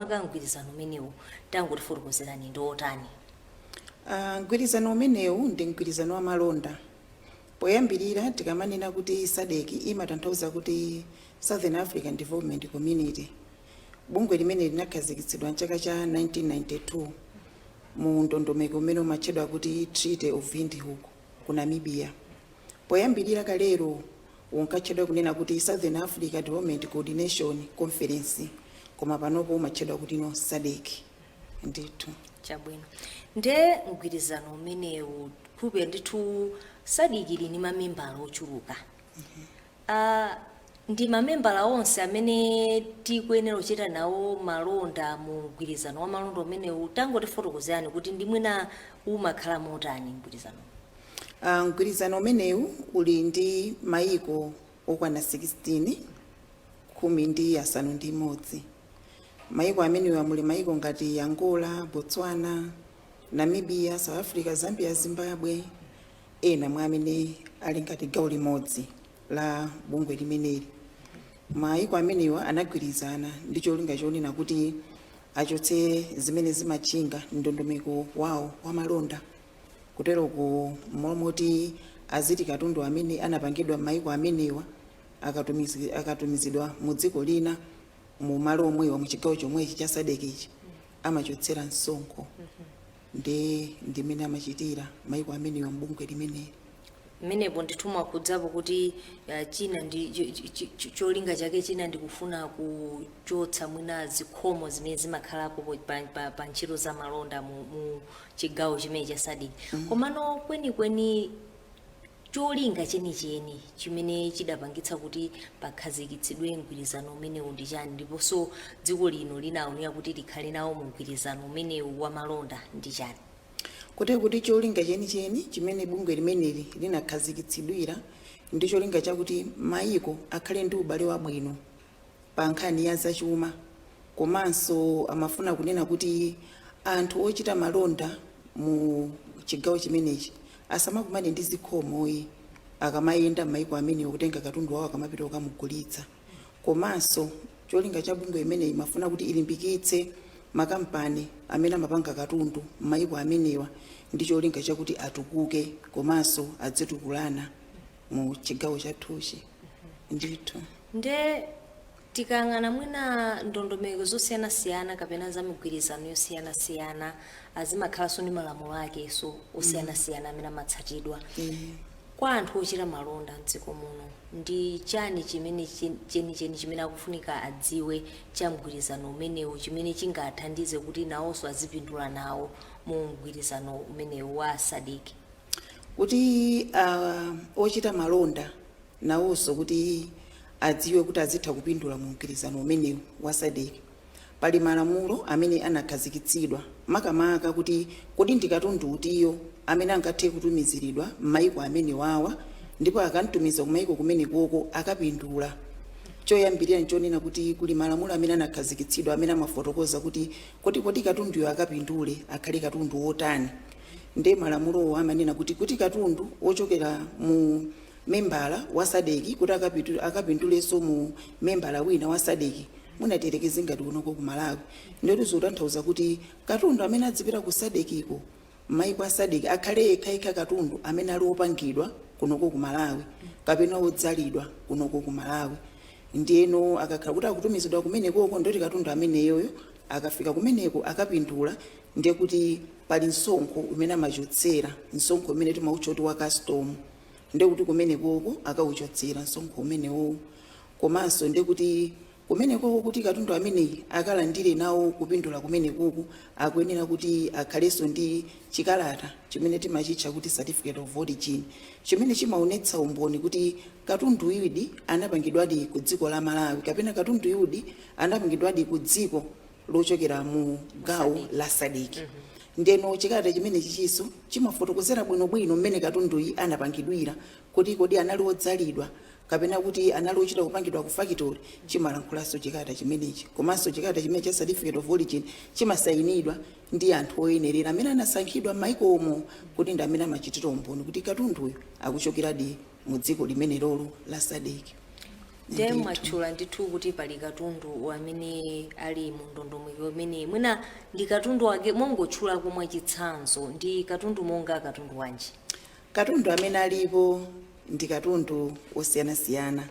Makamaka mgwirizano umenewu, tangotifotokozerani, ndi otani? Mgwirizano umenewu ndi mgwirizano wa malonda. Poyambirira, tikamanena kuti SADC, imatanthauza kuti Southern African Development Community. Bungwe limene linakhazikitsidwa mchaka cha 1992 mu ndondomeko umene umatchedwa kuti Treaty of Windhoek ku Namibia. Poyambirira kalero unkatchedwa kunena kuti Southern Africa Development Coordination Conference, koma panopo umatchedwa kuti no SADC ndithu. Chabwino. Nde mgwirizano umenewu, khuphe ndithu SADC ili ndi mamembala ochuluka. Ndi mamembala onse amene tikuyenera kuchita nawo malonda mu mgwirizano wa malonda umenewu? Tangotifotokozerani kuti ndi mwina umakhala motani mgwirizano. Mgwirizano umenewu uli ndi mayiko okwana 16, 16. Mayiko amenewa muli mayiko ngati Angola, Botswana, Namibia, South Africa, Zambia, Zimbabwe, ena mwa amene ali ngati gawo limodzi la bungwe limeneli. Mayiko amenewa anagwirizana ndi cholinga chonena kuti achotse zimene zimatchinga ndondomeko wawo wa malonda, kuteroko momoti aziti katundu amene anapangidwa m'mayiko amenewa akatumizidwa mu dziko lina mu malo omwewa, mu chigawo chomwechi cha SADC ichi, amachotsera msonkho. Ndi ndimene amachitira mayiko amenewa mbungwe limeneli. Mmenepo ndithu mwakhudzapo kuti china ndi cholinga chake china ndikufuna kuchotsa mwina zikhomo zimene zimakhalapo pa ntchito za malonda mu chigawo chimene cha SADC. Komano kwenikweni cholinga chenicheni chimene chidapangitsa kuti pakhazikitsidwe mgwirizano umenewu ndi chani, ndiponso dziko lino linaonera kuti likhale nawo mu mgwirizano umenewu wa malonda ndi chani? Kuti cholinga chenicheni chimene bungwe limeneli linakhazikitsidwira ndi cholinga chakuti mayiko akhale ndi ubale wabwino pa nkhani ya zachuma, komanso amafuna kunena kuti anthu ochita malonda mu chigawo chimenechi asamakumane ndi zikhomoyi akamayenda m'mayiko amenewo kutenga katundu wawo akamapita kukamugulitsa. Komanso cholinga cha bungwe imeneyi imafuna kuti ilimbikitse makampani amene amapanga katundu m'mayiko amenewa ndi cholinga chakuti atukuke komanso adzitukulana mu chigawo chathuchi ndithu. Nde tikayang'ana mwina ndondomeko zosiyanasiyana kapena za migwirizano yosiyanasiyana, azimakhalanso ndi malamulo akenso osiyanasiyana amene amatsatidwa. Kwa anthu ochita malonda mdziko muno, ndi chani chimene chenicheni chimene akufunika adziwe cha mgwirizano umenewu chimene chingathandize kuti nawonso azipindula nawo mu mgwirizano umenewu wa SADC? Kuti ochita malonda nawonso kuti adziwe kuti azitha kupindula mu mgwirizano umenewu wa SADC, pali malamulo amene anakhazikitsidwa, makamaka kuti kodi ndi katundu utiyo amene angathe kutumiziridwa m'mayiko amenewawa, ndipo akamtumiza kumayiko kumenekoko akapindula. Choyambirira nchonena kuti kuli malamulo amene anakhazikitsidwa amene amafotokoza kuti kodi katunduyo akapindule akhale katundu wotani. Nde malamulowo amanena kuti katundu wochokera mu membala wa SADC kuti akapindulenso mu membala wina wa SADC, munaterekeze ngati kunoko ku Malawi, ndoti zikutanthauza kuti katundu amene adzipita ku SADCko, maiko a SADC, akhale yekhayekha katundu amene ali opangidwa kunoko ku Malawi kapena odzalidwa kunoko ku Malawi. Ndiyeno akakhala kuti akutumizidwa kumenekoko, ndoti katundu ameneyoyo akafika kumeneko akapindula. Ndiye kuti pali msonkho umene amachotsera, msonkho umene timautcha kuti wa custom. Ndiye kuti kumenekoko akauchotsera msonkho umenewo. Komanso ndiye kuti kumenekoko kuti katundu ameneyi akalandire nawo kupindula kumenekoko, akuyenera kuti akhalenso ndi chikalata chimene timachitcha kuti certificate of origin, chimene chimaonetsa umboni kuti katundu yudi anapangidwadi ku dziko la Malawi kapena katundu yudi anapangidwadi ku dziko lochokera mu gawo la SADC. Ndeno chikalata chimene chichinso chimafotokozera bwinobwino mmene katunduyi anapangidwira, kuti kodi anali odzalidwa kapena kuti anali ochita kupangidwa ku factory. Chimalankhulanso chikalata chimenechi. Komanso chikalata chimene cha certificate of origin chimasayinidwa ndi anthu oyenerera amene anasankhidwa m'mayikomo kuti ndi amene amachitira umboni kuti katunduyo akuchokeradi mu dziko limenelolo la SADC. Ndiye Ndithu. Mwatchula ndithu kuti pali katundu amene ali mu ndondomeko imene mwina ndi katundu wake, mongotchulako mwachitsanzo, ndi katundu monga katundu wanji? Katundu amene alipo ndi katundu osiyanasiyana,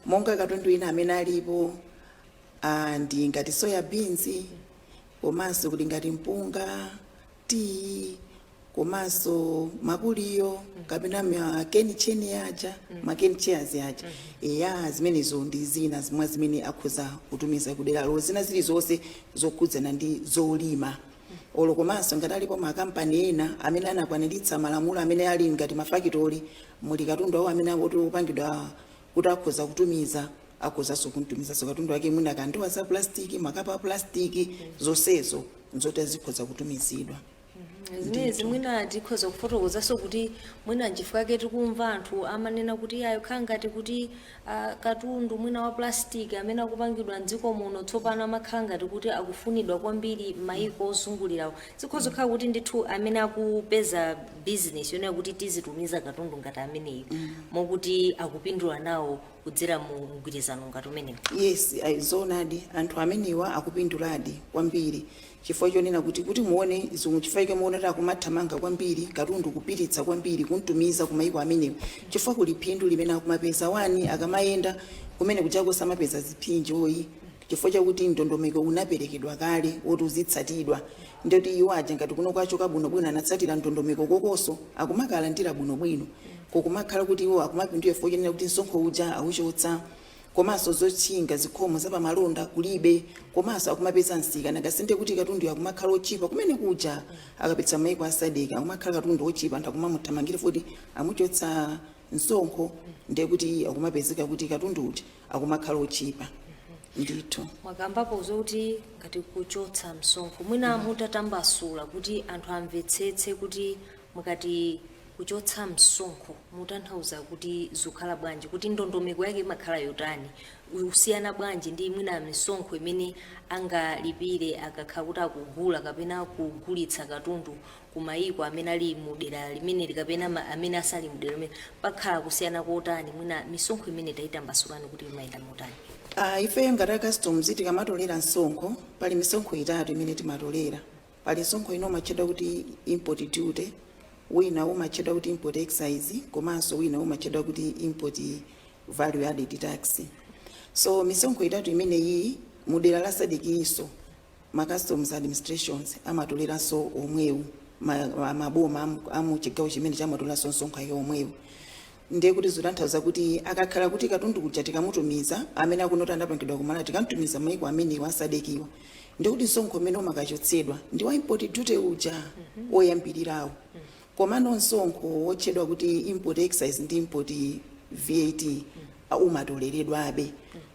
monga katundu ina amene alipo ndi ngati soya beans, komanso kuli ngati mpunga, tii, komanso makuliyo kapena ma cane chain aja, ma cane chairs aja. Eya, zimenezo ndi zina zimwe zimene akhoza kutumiza kuderalo, zina zilizonse zokhudzana ndi zolima. Olo komanso ngati alipo makampani ena amene anakwaniritsa malamulo, amene ali ngati mafakitoli, muli katundu awo amene akuti opangidwa kuti akhoza kutumiza, akhozanso kuntumizanso katundu ake, mwina kandowa za plastiki, makapa a plastiki, zonsezo nzoti zikhoza kutumizidwa. Zimenezi mwina tikhoza kufotokozanso kuti mwina nchifukwa chake tikumva anthu amanena kuti ayo khala ngati kuti katundu mwina wa plastic amene akupangidwa mdziko muno tsopano amakhala ngati kuti akufunidwa kwambiri m'mayiko ozungulirawo. Zikhoza kukhala kuti ndithu amene akupeza business yonena kuti tizitumiza katundu ngati ameneyo, mokuti akupindula nawo kudzera mu mgwirizano ngati umenewo. Yes, zoonadi, anthu amenewa akupinduladi kwambiri, chifukwa chonena kuti muone zomwe, chifukwa chake muone kuti akumathamanga kwambiri katundu, kupititsa kwambiri kuntumiza kumayiko amenewa, chifukwa kuli phindu limene akumapeza. Wani akamayenda kumene kuchako samapeza ziphinjoyi, chifukwa chakuti ndondomeko unaperekedwa kale woti uzitsatidwa. Ndoti iwo aja ngati kuno kwachoka bwinobwino, anatsatira ndondomeko, kokoso akumakalandira bwinobwino, kokumakhala kuti iwo akumapindula chifukwa chonena kuti msonkho uja awuchotsa, komanso zotchinga, zikhomo zapamalonda kulibe, komanso akumapeza msika nakasinde kuti katundu akumakhala ochipa kumene kuja. Akapitsa maiko a SADC akumakhala katundu ochipa, anthu akumamuthamangira futi amuchotsa msonkho, ndiye kuti akumapezeka kuti katundu uja akumakhala ochipa ndithu. Mwakambapo zokuti ngati kuchotsa msonkho, mwina mutatambasula kuti anthu amvetsetse kuti mukati kuchotsa msonkho mutanthauza kuti zikukhala bwanji, kuti ndondomeko yake imakhala yotani, usiyana bwanji ndi mwina misonkho imene angalipire akakhala kuti akugula kapena kugulitsa katundu ku mayiko amene ali mu dera limeneli kapena amene asali mu dera limene, pakhala kusiyana kotani? Mwina misonkho imene tayitambasulani kuti imayenda motani? Ifeyo ngati a customs tikamatolera msonkho, pali misonkho itatu imene timatolera. Pali msonkho ino umatchedwa kuti import duty, wina umatchedwa kuti import excise, komanso wina umatchedwa kuti import value added tax. So misonkho itatu imeneyi, mudera la SADC inso ma customs administrations amatoleranso omwewu, maboma amu chigawo chimene chamatoleranso msonkho ake omwewu. Ndiye kuti zotanthauza kuti akakhala kuti katundu kuja tikamutumiza, amene akunoti anapangidwa kumala, tikamtumiza maiko amenewa a SADCwa, ndiye kuti msonkho umene umakachotsedwa ndi wa import duty uja oyambirirawo. Komano msonkho wotchedwa kuti import excise ndi import VAT umatoleredwabe.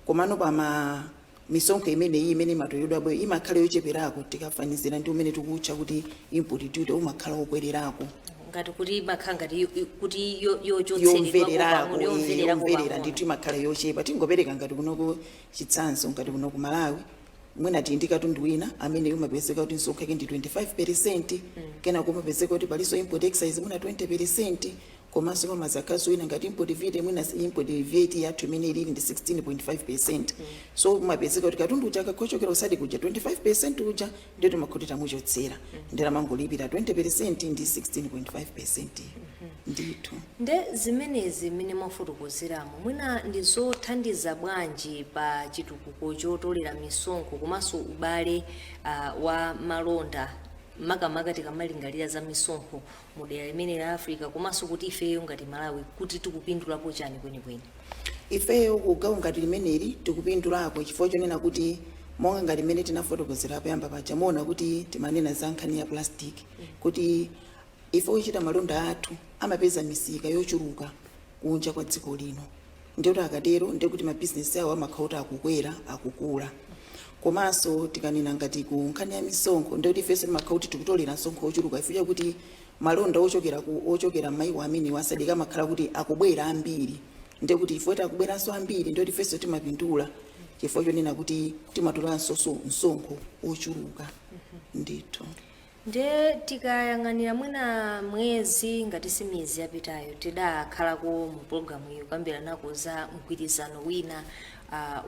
Komano pama misonkho imeneyi imene imatoleredwabe imakhala yocheperako tikafanizira ndi umene tikutcha kuti import duty, umakhala wokwererako. Ngati kuti imakhala ngati kuti yochotseredwa yomvererako pang'ono, yomvererako yomverera pang'ono. Ndithu, imakhala yochepa. Tingopereka ngati kunoko chitsanzo, ngati kuno ku Malawi mwina tili ndi katundu wina amene umapezeka kuti msonkho yake ndi 25, kenako umapezeka kuti palinso import excise mwina 20, komanso pamazakhaso wina ngati import VAT, mwina import VAT yathu imene ilili ndi 16.5. So umapezeka kuti katundu uja akakochokera ku SADC kuja, 25 uja ndiye timakhuti tamuchotsera, ndiye amangolipira 20 ndi 16.5 ndithu. Nde zimenezi mmene mwafotokozeramo, mwina ndi zothandiza bwanji pa chitukuko chotolera misonkho komanso ubale wa malonda, makamaka tikamalingalira za misonkho mu dera limene la Africa, komanso kuti ifeyo ngati Malawi kuti tikupindulapo chani kwenikweni? Ifeyo ku gawo ngati limeneli tikupindulako, chifukwa chonena kuti monga ngati mmene tinafotokozera poyamba paja, muona kuti timanena za nkhani ya plastic, kuti ife ochita malonda athu amapeza misika yochuluka kunja kwa dziko lino. Ndiyoti akatero ndiye kuti mabizinesi awo amakhala kuti akukwera, akukula. Komanso tikanena ngati ku nkhani ya misonkho, ndiye kuti ifenso timakhala kuti tikutolera msonkho wochuluka, chifukwa chakuti malonda ochokera m'mayiko amene a SADC amakhala kuti akubwera ambiri. Ndiye kuti chifukwa kuti akubweranso ambiri, ndiye kuti ifenso timapindula, chifukwa chonena kuti timatoleranso msonkho ochuluka ndithu. Ndiye tikayang'anira mwina mwezi, ngati si miyezi yapitayo, tidakhalako mu pologalamu iyi kukambirana za mgwirizano wina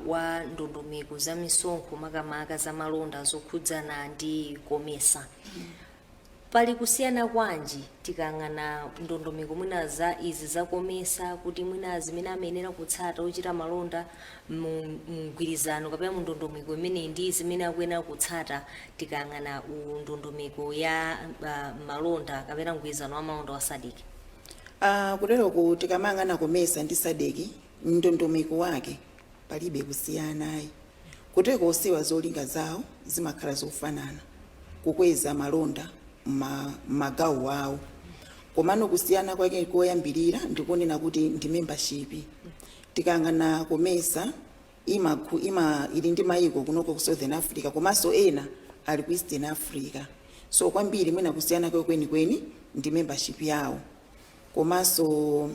wa ndondomeko za misonkho, makamaka za malonda zokhudzana ndi COMESA. Pali kusiyana kwanji tikayang'ana ndondomeko mwina za izi za COMESA, kuti mwina zimene amayenera kutsata ochita malonda mu mgwirizano kapena mu ndondomeko imeneyi, ndi zimene akuyenera kutsata tikayang'ana ndondomeko ya malonda kapena mgwirizano wa malonda wa SADC? Kuteroko tikamayang'ana COMESA ndi SADC, ndondomeko wake palibe kusiyanayi. Kuteko onsewa zolinga zawo zimakhala zofanana, kukweza malonda m'magawo awo. Komano kusiyana kwake koyambirira ndikunena kuti ndi membership. Tikayang'ana COMESA ima ili ndi mayiko kunoko ku Southern Africa, komanso ena ali ku Eastern Africa. So kwambiri mwina kusiyana kwake kwenikweni ndi membership yawo. Komanso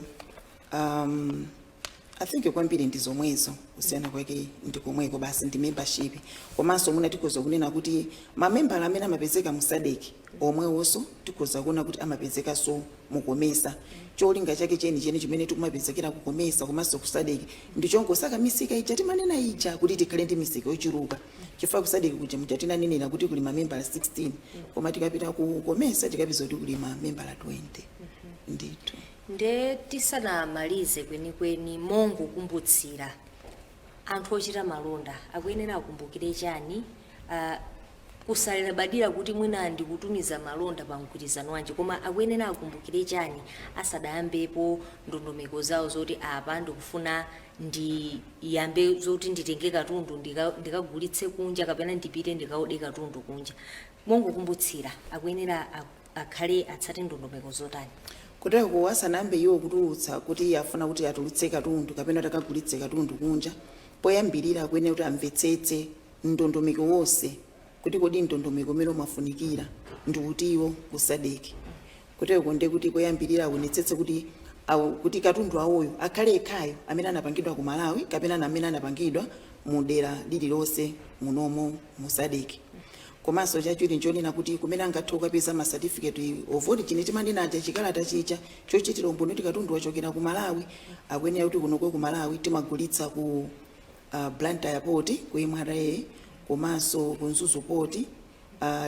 I think kwambiri ndi zomwezo, kusiyana kwake ndi komweko basi, ndi membership. Komanso mwina tikhoza kunena kuti mamembala amene amapezeka mu SADC omwewonso tikhoza kuona kuti amapezekanso mu COMESA. Cholinga chake chenicheni chimene tikumapezekera ku COMESA komanso ku SADC ndi chongosaka misika ija timanena ija, kuti tikhale ndi misika yochuluka, chifukwa ku SADC kuja muja tinanenera kuti kuli mamembala 16, koma tikapita ku COMESA tikapeza kuti kuli mamembala 20 ndithu. Nde tisanamalize kwenikweni, mongokumbutsira anthu ochita malonda akuyenera akumbukire chani, kusalabadira kuti mwina ndikutumiza malonda pa mgwirizano wanji, koma akuyenera akumbukire chani asadayambepo ndondomeko zawo zoti apa ndikufuna ndiyambe zoti nditenge katundu ndikagulitse kunja kapena ndipite ndikaode katundu kunja? Mongokumbutsira, akuyenera akhale atsate ndondomeko zotani? Kuteko asanayambe iwo kutulutsa, kuti afuna kuti atulutse katundu kapena kuti akagulitse katundu kunja, poyambirira akuyenera kuti amvetsetse ndondomeko wonse, kuti kodi ndondomeko imene umafunikira ndi utiwo ku SADC. Kuteko nde kuti poyambirira aonetsetse kuti kuti katundu awoyo akhale yekhayo amene anapangidwa ku Malawi kapena amene anapangidwa mu dera lililonse munomo mu SADC. Komanso chachiwiri nchonena kuti kumene angathe kukapeza ma certificate of origin timanena aja, chikalata chija chochitira umboni kuti katundu wachokera ku Malawi, akuyenera kuti kunoko ku Malawi timagulitsa ku Blantyre Port, ku MRA, komanso ku Mzuzu Port,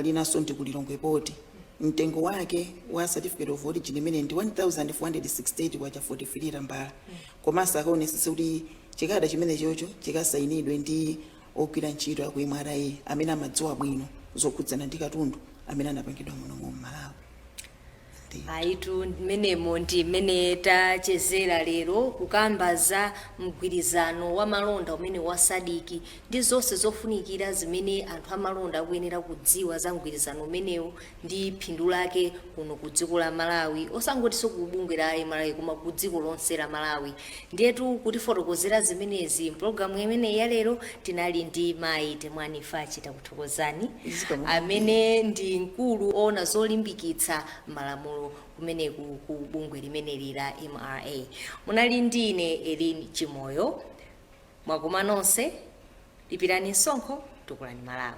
linanso ndi ku Lilongwe Port. Mtengo wake wa certificate of origin imene ndi 1468 kwacha 43 tambala. Komanso akaonetsetse kuti chikalata chimene chocho chikasayinidwe ndi ogwira ntchito aku MRA amene amadziwa bwino zokhudzana ndi katundu amene anapangidwa muno mu Malawi. Ayitu, mmenemo ndi mmene tachezera lero, kukamba za mgwirizano wa malonda umene wa SADC ndi zonse zofunikira zimene anthu amalonda akuyenera kudziwa za mgwirizano umenewu ndi phindu lake kuno ku dziko la Malawi, osangotinso ku bungwe la Malawi koma ku dziko lonse la Malawi. Ndiyetu kutifotokozera zimenezi mpulogalamu imeneyi ya lero tinali ndi mayi Temwani Fachi, takuthokozani, Zikomo. amene ndi mkulu ona zolimbikitsa malamulo kumeneku ku bungwe limeneli la MRA. Munali ndine Elin Chimoyo. Mwakoma nonse, lipirani msonkho, tukulani Malawi.